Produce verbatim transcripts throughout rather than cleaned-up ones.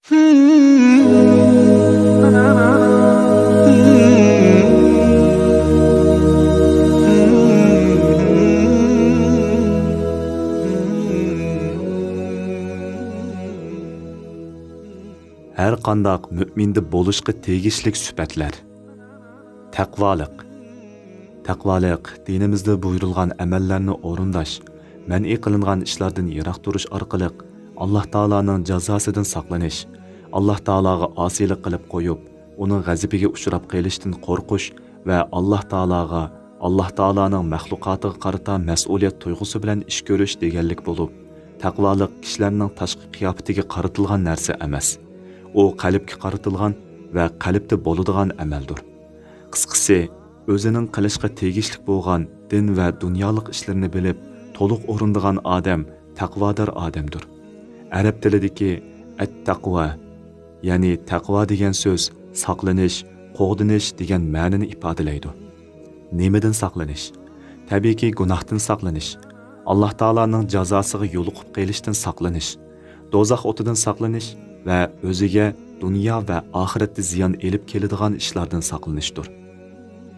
ھەر قانداق مۆمىندە بولۇشقا تېگىشلىك سۈپەتلەر. تەقۋالىق. تەقۋالىق دىنىمىزدە بۇيرۇلغان ئەمەللەرنى ئورۇنداش، مەنئى قىلىنغان ئىشلاردىن يىراق تۇرۇش ئارقىلىق ئاللاھ تائالانىڭ جازاسىدىن ساقلىنىش، ئاللاھ تائالاغا ئاسىيلىق قىلىپ قويۇپ، ئۇنىڭ غەزىپىگە ئۇچراپ قېلىشتىن قورقۇش ۋە ئاللاھ تائالاغا، ئاللاھ تائالانىڭ مەخلۇقاتىغا قارىتا مەسئۇلىيەت تۇيغۇسى بىلەن ئىش كۆرۈش دېگەنلىك بولۇپ، تەقۋالىق كىشىلەرنىڭ تاشقى قىياپىتىگە قارىتىلغان نەرسە ئەمەس. ئۇ قەلبكە قارىتىلغان ۋە قەلبتە بولىدىغان ئەمەلدۇر. قىسقىسى، ئۆزىنىڭ قىلىشقا تېگىشلىك بولغان دىن ۋە دۇنيالىق ئىشلىرىنى بىلىپ، تولۇق ئورۇندىغان ئادەم تەقۋادار ئادەمدۇر. ئەرەب تىلىدىكى ئەت-تەقۋا، يەنى تەقۋا دېگەن سۆز ساقلىنىش، قوغدىنىش دېگەن مەنىنى ئىپادىلەيدۇ. نېمىدىن ساقلىنىش؟ تەبىئىيكى، گۇناھتىن ساقلىنىش، ئاللاھ تائالانىڭ جازاسىغا يولۇقۇپ قېلىشتىن ساقلىنىش، دوزاخ ئوتىدىن ساقلىنىش ۋە ئۆزىگە دۇنيا ۋە ئاخىرەتتە زىيان ئېلىپ كېلىدىغان ئىشلاردىن ساقلىنىشتۇر.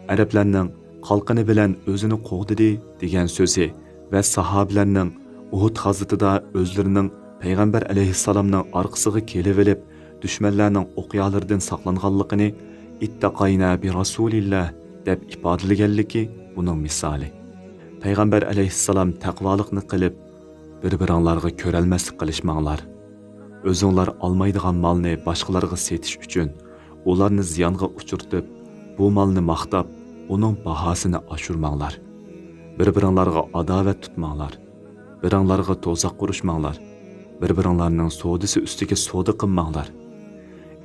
ئەرەبلەرنىڭ «قالقىنى بىلەن ئۆزىنى قوغدىدى» دېگەن سۆزى ۋە ساھابىلەرنىڭ ئۇھۇد غازىتىدا ئۆزلىرىنىڭ پەيغەمبەر ئەلەيھىسسالامنىڭ ئارقىسىغا كېلىۋېلىپ، دۈشمەنلەرنىڭ ئوقيالىرىدىن ساقلانغانلىقىنى «ئىتتەقەينا بىرەسۇلىللا» دەپ ئىپادىلىگەنلىكى بۇنىڭ مىسالى. پەيغەمبەر ئەلەيھىسسالام تەقۋالىقنى قىلىپ، «بىر-بىرىڭلارغا كۆرەلمەسلىك قىلىشماڭلار. ئۆزۈڭلار ئالمايدىغان مالنى باشقىلارغا سېتىش ئۈچۈن، ئۇلارنى زىيانغا ئۇچرىتىپ، بۇ مالنى ماختاپ، ئۇنىڭ باھاسىنى ئاشۇرماڭلار. بىر-بىرىڭلارغا ئاداۋەت تۇتماڭلار. بىرىڭلارغا تۇزاق قۇرۇشماڭلار. بىر-بىرىڭلارنىڭ سودىسى ئۈستىگە سودا قىلماڭلار.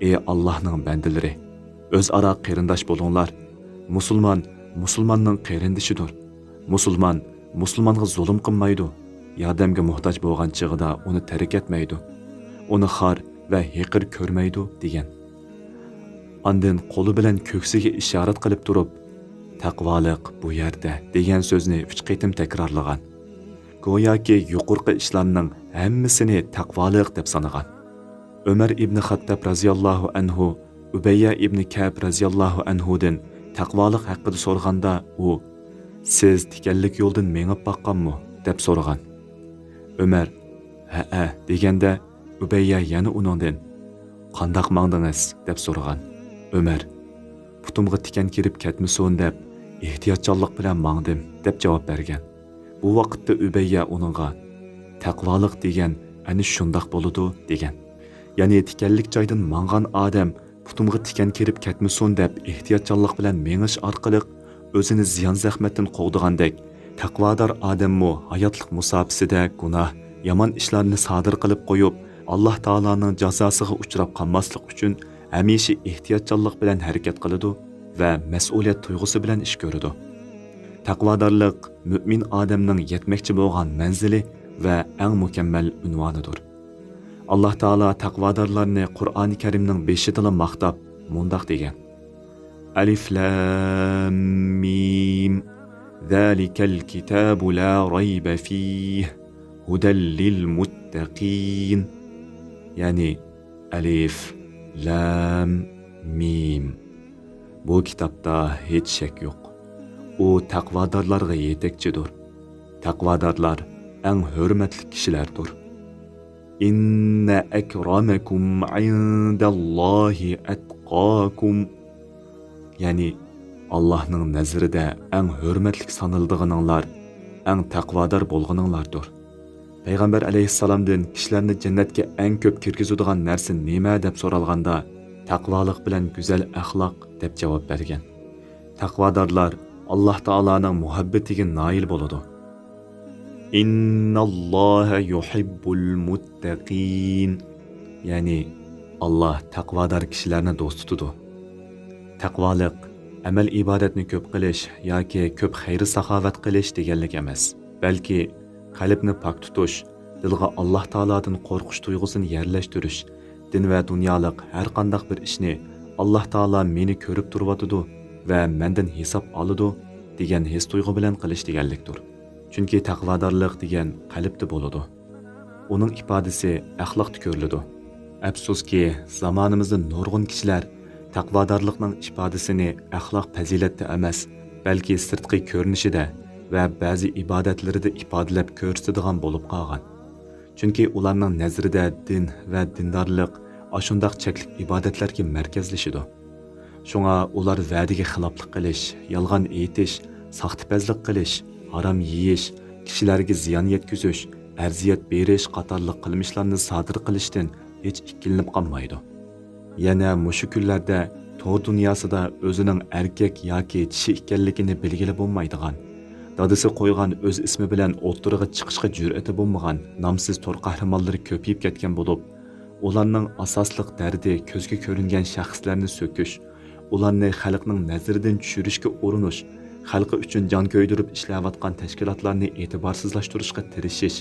ئى ئاللاھنىڭ بەندىلىرى، ئۆزئارا قېرىنداش بولۇڭلار. مۇسۇلمان مۇسۇلماننىڭ قېرىندىشىدۇر. مۇسۇلمان مۇسۇلمانغا زۇلۇم قىلمايدۇ، ياردەمگە موھتاج بولغان چېغىدا ئۇنى تەرك ئەتمەيدۇ، ئۇنى خار ۋە ھېقىر كۆرمەيدۇ» دېگەن. ئاندىن قولى بىلەن كۆكسىگە ئىشارەت قىلىپ تۇرۇپ، «تەقۋالىق بۇ يەردە» دېگەن سۆزنى ئۈچ قېتىم تەكرارلىغان. گوياكى يۇقىرىقى ئىشلارنىڭ ھەممىسىنى تەقۋالىق دەپ سانىغان. ئۆمەر ئىبنى خەتتاب رەزىياللاھۇ ئەنھۇ ئۈبەييە ئىبنى كەئب رەزىياللاھۇ ئەنھۇدىن تەقۋالىق ھەققىدە سورىغاندا، ئۇ، «سىز تىكەنلىك يولدىن مېڭىپ باققانمۇ؟» دەپ سورىغان. ئۆمەر، «ھەئە» دېگەندە، ئۈبەييە يەنە ئۇنىڭدىن، «قانداق ماڭدىڭىز؟» دەپ سورىغان. ئۆمەر، «پۇتۇمغا تىكەن كىرىپ كەتمىسۇن دەپ، ئېھتىياتچانلىق بىلەن ماڭدىم» دەپ جاۋاب بەرگەن. بۇ ۋاقىتتا ئۈبەييە ئۇنىڭغا، «تەقۋالىق دېگەن ئەنە شۇنداق بولىدۇ» دېگەن. يەنى تىكەنلىك جايدىن ماڭغان ئادەم پۇتۇمغا تىكەن كىرىپ كەتمىسۇن دەپ ئېھتىياتچانلىق بىلەن مېڭىش ئارقىلىق ئۆزىنى زىيان-زەخمەتتىن قوغدىغاندەك، تەقۋادار ئادەممۇ ھاياتلىق مۇساپىسىدە گۇناھ، يامان ئىشلارنى سادىر قىلىپ قويۇپ، ئاللاھ تائالانىڭ جازاسىغا ئۇچراپ قالماسلىق ئۈچۈن ھەمىشە ئېھتىياتچانلىق بىلەن ھەرىكەت قىلىدۇ ۋە مەسئۇلىيەت تۇيغۇسى بىلەن ئىش كۆرىدۇ. تەقۋادارلىق مۆمىن ئادەمنىڭ يەتمەكچى بولغان مەنزىلى ۋە ئەڭ مۇكەممەل ئۇنۋانىدۇر. ئاللاھ تائالا تەقۋادارلارنى قۇرئانى كەرىمنىڭ بېشىدىلا ماختاپ مۇنداق دېگەن: «ئەلىف لام مىم. ذالىكەل كىتابۇ لا رەيبە فىھ. ھۇدەل لىل مۇتتەقىن.» يەنى، ئەلىف، لام، مىم. بۇ كىتابتا ھېچ شەك يوق. ئۇ تەقۋادارلارغا يېتەكچىدۇر. تەقۋادارلار ئەڭ ھۆرمەتلىك كىشىلەردۇر. «ئىننە ئەكرامەكۇم ئىندەللاھى ئەتقاكۇم.» يەنى، ئاللاھنىڭ نەزىرىدە ئەڭ ھۆرمەتلىك سانىلىدىغىنىڭلار ئەڭ تەقۋادار بولغىنىڭلاردۇر. پەيغەمبەر ئەلەيھىسسالامدىن كىشىلەرنى جەننەتكە ئەڭ كۆپ كىرگۈزىدىغان نەرسە نېمە دەپ سورالغاندا، تەقۋالىق بىلەن گۈزەل ئەخلاق دەپ جاۋاب بەرگەن. تەقۋادارلار ئاللاھ تائالانىڭ مۇھەببىتىگە نائىل بولىدۇ. «ئىنناللاھە يۇھىببۇل مۇتتەقىن.» يەنى، ئاللاھ تەقۋادار كىشىلەرنى دوست تۇتىدۇ. تەقۋالىق ئەمەل ئىبادەتنى كۆپ قىلىش ياكى كۆپ خەير-ساخاۋەت قىلىش دېگەنلىك ئەمەس، بەلكى قەلبنى پاك تۇتۇش، دىلغا ئاللاھ تائالادىن قورقۇش تۇيغۇسىنى يەرلەشتۈرۈش، دىن ۋە دۇنيالىق ھەر قانداق بىر ئىشنى «ئاللاھ تائالا مېنى كۆرۈپ تۇرۇۋاتىدۇ ۋە مەندىن ھېساب ئالىدۇ» دېگەن ھېس-تۇيغۇ بىلەن قىلىش دېگەنلىكتۇر. چۈنكى تەقۋادارلىق دېگەن قەلبتە بولىدۇ. ئۇنىڭ ئىپادىسى ئەخلاقتا كۆرۈلىدۇ. ئەپسۇسكى، زامانىمىزدا نۇرغۇن كىشىلەر تەقۋادارلىقنىڭ ئىپادىسىنى ئەخلاق پەزىلەتتە ئەمەس، بەلكى سىرتقى كۆرۈنۈشىدە ۋە بەزى ئىبادەتلىرىدە ئىپادىلەپ كۆرسىتىدىغان بولۇپ قالغان. چۈنكى ئۇلارنىڭ نەزىرىدە دىن ۋە دىندارلىق ئاشۇنداق چەكلىك ئىبادەتلەرگە مەركەزلىشىدۇ. شۇڭا ئۇلار ۋەدىگە خىلاپلىق قىلىش، يالغان ئېيتىش، ساختىپەزلىك قىلىش، ھارام يېيىش، كىشىلەرگە زىيان يەتكۈزۈش، ئەرزىيەت بېرىش قاتارلىق قىلمىشلارنى سادىر قىلىشتىن ھېچ ئىككىلىنىپ قالمايدۇ. يەنە مۇشۇ كۈنلەردە تور دۇنياسىدا ئۆزىنىڭ ئەركەك ياكى چىشى ئىكەنلىكىنى بىلگىلى بولمايدىغان، دادىسى قويغان ئۆز ئىسمى بىلەن ئوتتۇرىغا چىقىشقا جۈرئىتى بولمىغان نامسىز تور قەھرىمانلىرى كۆپىيىپ كەتكەن بولۇپ، ئۇلارنىڭ ئاساسلىق دەردى كۆزگە كۆرۈنگەن شەخسلەرنى سۆكۈش، ئۇلارنى خەلقنىڭ نەزىرىدىن چۈشۈرۈشكە ئۇرۇنۇش، خەلقى ئۈچۈن جان كۆيدۈرۈپ ئىشلەۋاتقان تەشكىلاتلارنى ئېتىبارسىزلاشتۇرۇشقا تىرىشىش،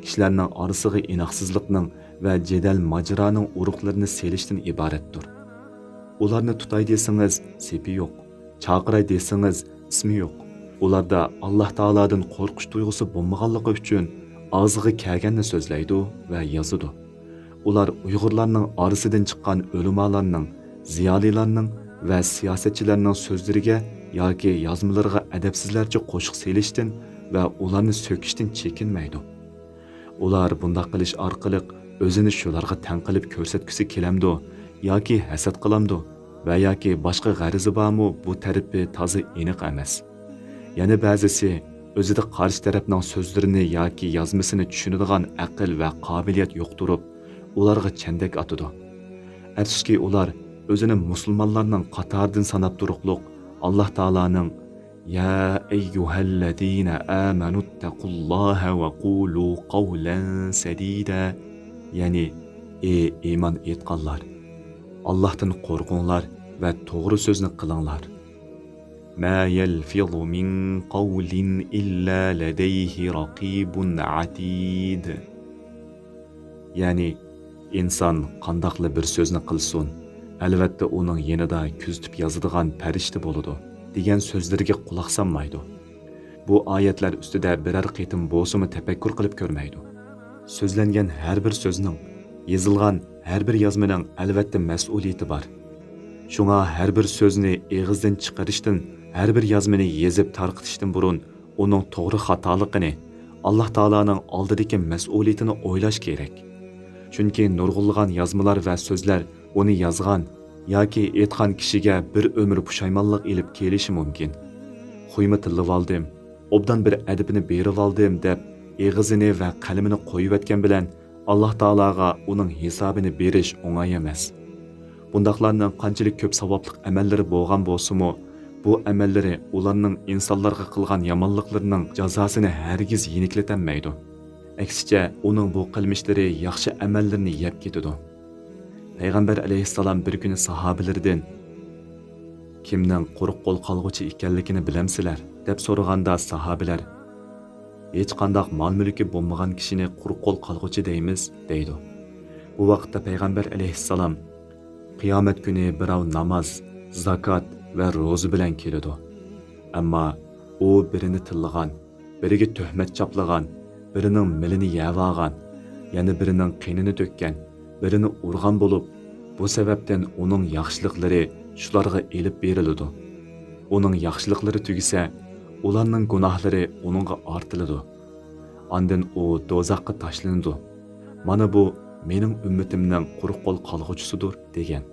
كىشىلەرنىڭ ئارىسىغا ئىناقسىزلىقنىڭ ۋە جېدەل-ماجىرانىڭ ئۇرۇقلىرىنى سېلىشتىن ئىبارەتتۇر. ئۇلارنى تۇتاي دېسىڭىز، سېپى يوق. چاقىراي دېسىڭىز، ئىسمى يوق. ئۇلاردا ئاللاھ تائالادىن قورقۇش تۇيغۇسى بولمىغانلىقى ئۈچۈن ئاغزىغا كەلگەننى سۆزلەيدۇ ۋە يازىدۇ. ئۇلار ئۇيغۇرلارنىڭ ئارىسىدىن چىققان ئۆلىمالارنىڭ، زىيالىيلارنىڭ ۋە سىياسەتچىلەرنىڭ سۆزلىرىگە ياكى يازمىلىرىغا ئەدەپسىزلەرچە قوشۇق سېلىشتىن ۋە ئۇلارنى سۆكۈشتىن چېكىنمەيدۇ. ئۇلار بۇنداق قىلىش ئارقىلىق ئۆزىنى شۇلارغا تەڭ قىلىپ كۆرسەتكۈسى كېلەمدۇ ياكى ھەسەت قىلامدۇ ۋە ياكى باشقا غەرىزى بارمۇ، بۇ تەرىپى تازا ئېنىق ئەمەس. يەنە بەزىسى ئۆزىدە قارشى تەرەپنىڭ سۆزلىرىنى ياكى يازمىسىنى چۈشىنىدىغان ئەقىل ۋە قابىلىيەت يوق تۇرۇپ، ئۇلارغا چەندەك ئاتىدۇ. ئەپسۇسكى، ئۇلار ئۆزىنى مۇسۇلمانلارنىڭ قاتارىدىن ساناپ تۇرۇقلۇق، ئاللاھ تائالانىڭ «يا أيها الذين آمنوا اتقوا الله وقولوا قولا سديدا»، يەنى «ئى ئىمان ئېيتقانلار، ئاللاھتىن قورقۇڭلار ۋە توغرا سۆزنى قىلىڭلار. ما يلفظ من قول إلا لديه رقيب عتيد.» يەنى، ئىنسان قانداقلا بىر سۆزنى قىلسۇن، ئەلۋەتتە ئۇنىڭ يېنىدا كۆزىتىپ يازىدىغان پەرىشتە بولىدۇ، دېگەن سۆزلىرىگە قۇلاق سالمايدۇ. بۇ ئايەتلەر ئۈستىدە بىرەر قېتىم بولسىمۇ تەپەككۇر قىلىپ كۆرمەيدۇ. سۆزلەنگەن ھەر بىر سۆزنىڭ، يېزىلغان ھەر بىر يازمىنىڭ ئەلۋەتتە مەسئۇلىيىتى بار. شۇڭا ھەر بىر سۆزنى ئېغىزدىن چىقىرىشتىن، ھەر بىر يازمىنى يېزىپ تارقىتىشتىن بۇرۇن ئۇنىڭ توغرا خاتالىقىنى، ئاللاھ تائالانىڭ ئالدىدىكى مەسئۇلىيىتىنى ئويلاش كېرەك. چۈنكى نۇرغۇنلىغان يازمىلار ۋە سۆزلەر ئۇنى يازغان ياكى ئېيتقان كىشىگە بىر ئۆمۈر پۇشايمانلىق ئېلىپ كېلىشى مۇمكىن. «خۇيمۇ تىللىۋالدىم، ئوبدان بىر ئەدىپىنى بېرىۋالدىم» دەپ، ئېغىزىنى ۋە قەلىمىنى قويۇۋەتكەن بىلەن، ئاللاھ تائالاغا ئۇنىڭ ھېسابىنى بېرىش ئوڭاي ئەمەس. بۇنداقلارنىڭ قانچىلىك كۆپ ساۋابلىق ئەمەللىرى بولغان بولسىمۇ، بۇ ئەمەللىرى ئۇلارنىڭ ئىنسانلارغا قىلغان يامانلىقلىرىنىڭ جازاسىنى ھەرگىز يېنىكلىتەلمەيدۇ. ئەكسىچە، ئۇنىڭ بۇ قىلمىشلىرى ياخشى ئەمەللىرىنى يەپ كېتىدۇ. پەيغەمبەر ئەلەيھىسسالام بىر كۈنى ساھابىلىرىدىن: «كىمنىڭ قۇرۇق قول قالغۇچى ئىكەنلىكىنى بىلەمسىلەر؟» دەپ سورىغاندا، ساھابىلەر: «ھېچقانداق مال-مۈلكى بولمىغان كىشىنى قۇرۇق قول قالغۇچى دەيمىز» دەيدۇ. بۇ ۋاقىتتا پەيغەمبەر ئەلەيھىسسالام: «قىيامەت كۈنى بىراۋ ناماز، زاكات ۋە روزا بىلەن كېلىدۇ. ئەمما ئۇ بىرىنى تىللىغان، بىرىگە تۆھمەت چاپلىغان، بىرىنىڭ مېلىنى يەۋالغان، يەنە بىرىنىڭ قېنىنى تۆككەن، بىرىنى ئۇرغان بولۇپ، بۇ سەۋەبتىن ئۇنىڭ ياخشىلىقلىرى شۇلارغا ئېلىپ بېرىلىدۇ. ئۇنىڭ ياخشىلىقلىرى تۈگىسە، ئۇلارنىڭ گۇناھلىرى ئۇنىڭغا ئارتىلىدۇ. ئاندىن ئۇ دوزاخقا تاشلىنىدۇ. مانا بۇ مېنىڭ ئۈممىتىمنىڭ قۇرۇق قول قالغۇچىسىدۇر» دېگەن.